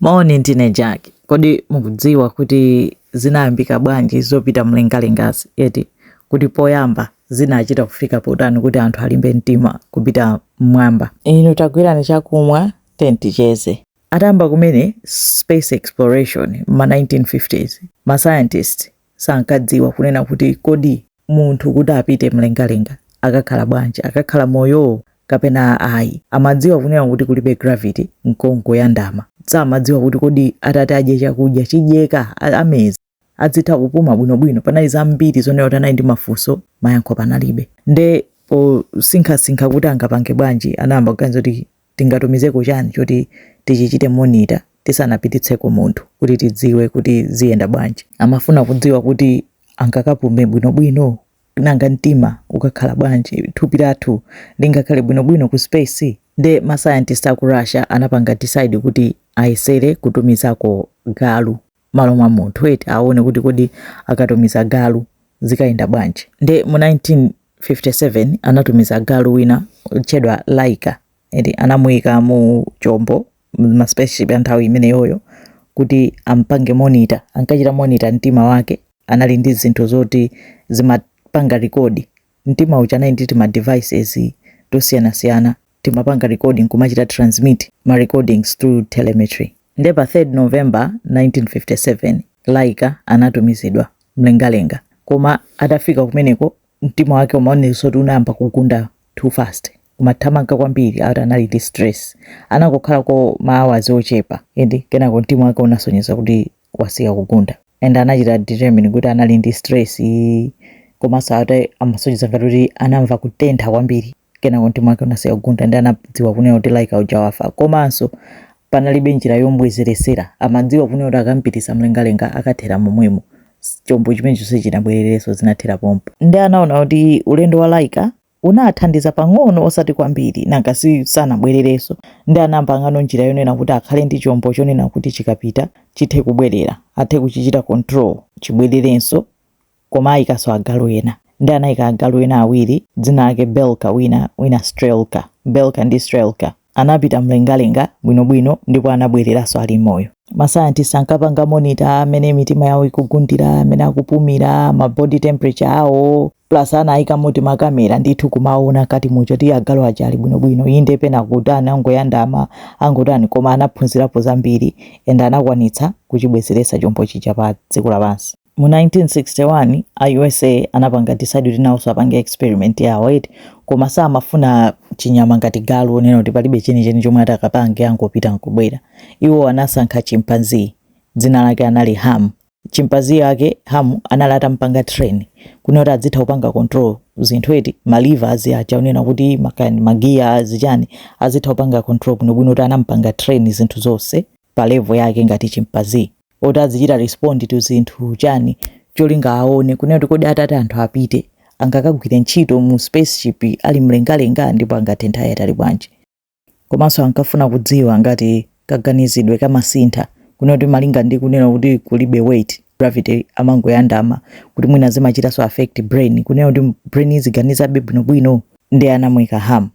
Moni, ndine Jack. Kodi mukudziwa kuti zinayambika bwanji zopita mlengalengazi eti? Kuti poyamba zinachita kufika potani kuti anthu alimbe mtima kupita mmwamba? Inu tagwirani chakumwa, ticheze. Atayamba kumene space exploration ma 1950s, ma scientist sankadziwa kunena kuti kodi munthu kuti apite mlengalenga akakhala bwanji, akakhala moyo kapena ayi. Amadziwa kunena kuti kulibe gravity, nkongoyandama. Samadziwa kuti kodi atati adye chakudya chidyeka, ameza, adzitha kupuma bwinobwino. Panali zambiri zonena kuti anali ndi mafunso, mayankho panalibe. Nde posinkhasinkha kuti angapange bwanji, anayamba kuganiza kuti tingatumizeko chani choti tichichite monitor tisanapititseko munthu, kuti tidziwe kuti ziyenda bwanji. Amafuna kudziwa kuti angakapume bwinobwino, nanga mtima ukakhala bwanji, thupi lathu lingakhale bwinobwino ku space. Nde ma scientist aku Russia anapanga decide kuti ayesere kutumizako galu malo mwa munthu eti, aone kuti kodi akatumiza galu zikayenda bwanji. Nde mu 1957 anatumiza galu wina otchedwa Laika eti. Anamuyika mu chombo, ma spaceship ya nthawi imeneyoyo, kuti ampange monitor. Ankachita monitor mtima wake. Anali ndi zinthu zoti zimapanga record mtima uja. Anali ndi ma devices tosiyanasiyana timapanga recording, kumachita transmit ma recordings through telemetry. Nde pa 3 November 1957 Laika anatumizidwa mlengalenga, koma atafika kumeneko mtima wake umaonetsa kuti unayamba kugunda too fast, umathamanga kwambiri. Ati anali ndi stress. Anangokhalako ma hours ochepa eti, kenako mtima wake unasonyeza kuti wasiya kugunda, and anachita determine kuti anali ndi stress. Komanso ati amasonyeza ngati kuti anamva kutentha kwambiri, kenako mtima wake unasiya kugunda, ndi anadziwa kunena kuti Laika uja wafa. Komanso panalibe njira yombwezeresera. Amadziwa kunena kuti akampitisa mlengalenga akathera momwemo, chombo chimenecho sichinabwererenso, zinathera pompo. Ndi anaona kuti ulendo wa Laika unathandiza pang'ono, osati kwambiri, nanga si sanabwererenso. Ndi anapangano njira yonena kuti akhale ndi chombo chonena kuti chikapita chithe kubwerera, athe kuchichita control chibwererenso, koma ayikanso agalu ena. Ndi anayika agalu ena awiri, dzina lake Belka wina, wina Strelka. Belka ndi Strelka anapita mlengalenga bwinobwino ndipo anabwereranso ali moyo. Ma scientists ankapanga monitor amene mitima yawo ikugundira, amene akupumira, ma body temperature awo, plus anayikamo timakamera ndithu kumaona kati mucho ti agalu aja ali bwinobwino. Inde, pena kutani, angoyandama, angotani, koma anaphunzirapo zambiri and anakwanitsa kuchibwezeresa chombo chija pa dziko lapansi. Mu 1961 a USA anapanga decide kuti nawonso apange experiment yawo eti, koma samafuna chinyama ngati galu, onena kuti palibe chenicheni chomwe atakapange, angopita nkubwera. Iwo anasankha chimpanzee, dzina lake anali Ham. Chimpanzee yake Ham anali atampanga train kunena kuti adzitha kupanga control zinthu eti, ma levers aja onena kuti makani magiya zichani, azitha kupanga control bwinobwino, kuti anampanga train zinthu zonse pa level yake ngati chimpanzee, oti azichita respond to zinthu chani, cholinga aone kunena kuti kodi atati anthu apite angakagwire ntchito mu spaceship ali mlengalenga, ndipo angathe nthawi yatali bwanji. Komanso ankafuna kudziwa ngati kaganizidwe kamasintha, kunena kuti malinga ndi kunena kuti kulibe weight, gravity, amangoyandama, kuti mwina zimachitanso affect brain, kunena kuti brain iziganizabe bwinobwino. Ndi anamuyika Ham.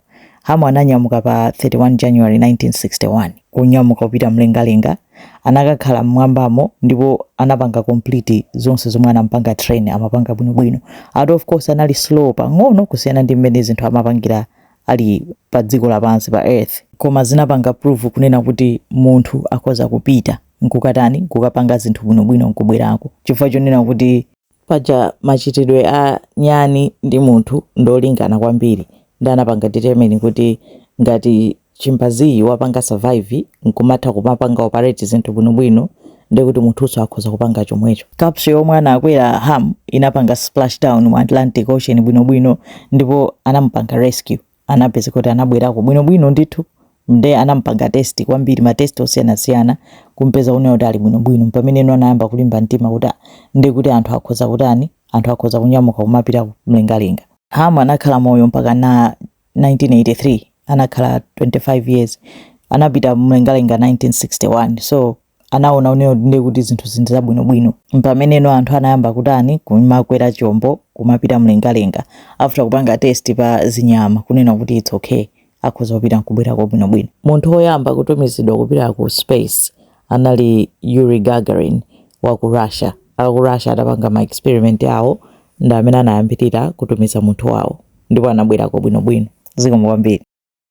Ham ananyamuka pa 31 January 1961, kunyamuka kupita mlengalenga. Anakakhala mmwambamo ndipo anapanga complete zonse zomwe anampanga train, amapanga bwinobwino. Out of course anali slow pang'ono kusiyana ndi mmene zinthu amapangira ali pa dziko lapansi, pa earth, koma zinapanga prove kunena kuti munthu akhoza kupita nkukatani, nkukapanga zinthu bwinobwino nkubwerako, chifukwa chonena kuti paja machitidwe a nyani ndi munthu ndolingana kwambiri. Ndi anapanga determine kuti ngati chimpanzee wapanga survive nkumatha kumapanga operate zinthu bwinobwino, ndikuti munthunso akhoza kupanga chomwecho. Capsule yomwe anakwera Ham inapanga splashdown mu Atlantic Ocean bwinobwino, ndipo anampanga rescue, anapeza kuti anabwerako bwinobwino ndithu. Nde anampanga test kwambiri, ma test osiyanasiyana, kumpeza kunena kuti ali bwinobwino. Pamene anayamba kulimba mtima kuti ndi kuti anthu akhoza kutani, anthu akhoza kunyamuka kumapita mlengalenga. Ham anakhala moyo mpaka na 1983, anakhala 25 years. Anapita mlengalenga 1961, so anaona unena ndi kuti zinthu zinthu zabwinobwino. Pameneno anthu anayamba kutani, kumakwera chombo kumapita mlengalenga, after kupanga test pa zinyama kunena kuti it's okay, akhoza kupita nkubwerako bwinobwino. Munthu woyamba kutumizidwa kupita ku space Anali Yuri Gagarin wa ku Russia. Aku Russia atapanga ma experiment awo, ndi amene anayambirira kutumiza munthu wawo, ndipo anabwerako bwinobwino. Zikomo kwambiri.